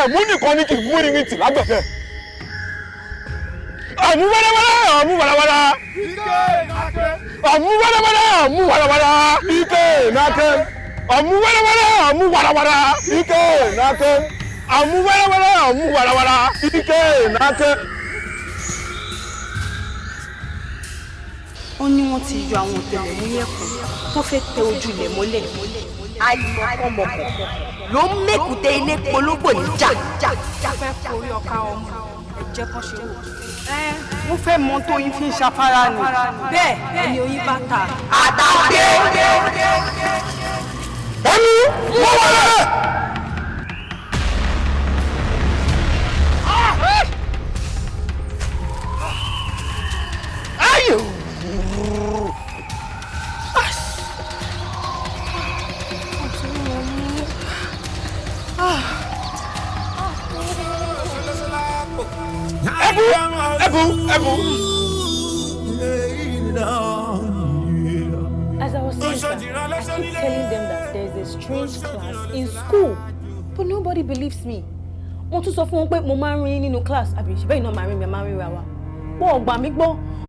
Ọ̀mú nìkan ni kì í mú irin tì lágbẹ̀dẹ. Ọ̀mú wẹ́rẹ́wẹ́rẹ́, ọ̀mú wàràwàrà. Ọ̀mú wẹ́rẹ́wẹ́rẹ́, ọ̀mú wàràwàrà. Ike nàkẹ́. Ọ̀mú wẹ́rẹ́wẹ́rẹ́, ọ̀mú wàràwàrà. Ike nàkẹ́. Ọ̀mú wẹ́rẹ́wẹ́rẹ́, ọ̀mú wàràwàrà. Ike nàkẹ́. Ó ní wọ́n ti yọ àwọn ọ̀tẹlẹ̀múyẹ́ kan tó fẹ́ tẹ ojú ilẹ̀ mọ́lẹ̀. Àìmọ̀kànmọ̀kàn ló ń mẹ́kùté ilé pológbò níjà. Fẹ́ forí ọkà ọmọ ẹ̀jẹ̀ kan ṣe wò. Wọ́n fẹ́ mọ tóyin fi ń ṣafárá ni. Bẹ́ẹ̀ ẹni oyin bá ta. Àtàgbé. Ẹnu wọ́n wọlé. Ayo. Ẹbu ẹbu ẹbu. As I was saying, sir, I keep telling them that there is a strange class in school, but nobody believes me. Mo tún sọ fún wọn pé mo máa ń rí nínú class, àbí ṣe bẹ́ẹ̀ náà máa rí mi, máa ń ríra wa. Wọ́n ò gbà mí gbọ́.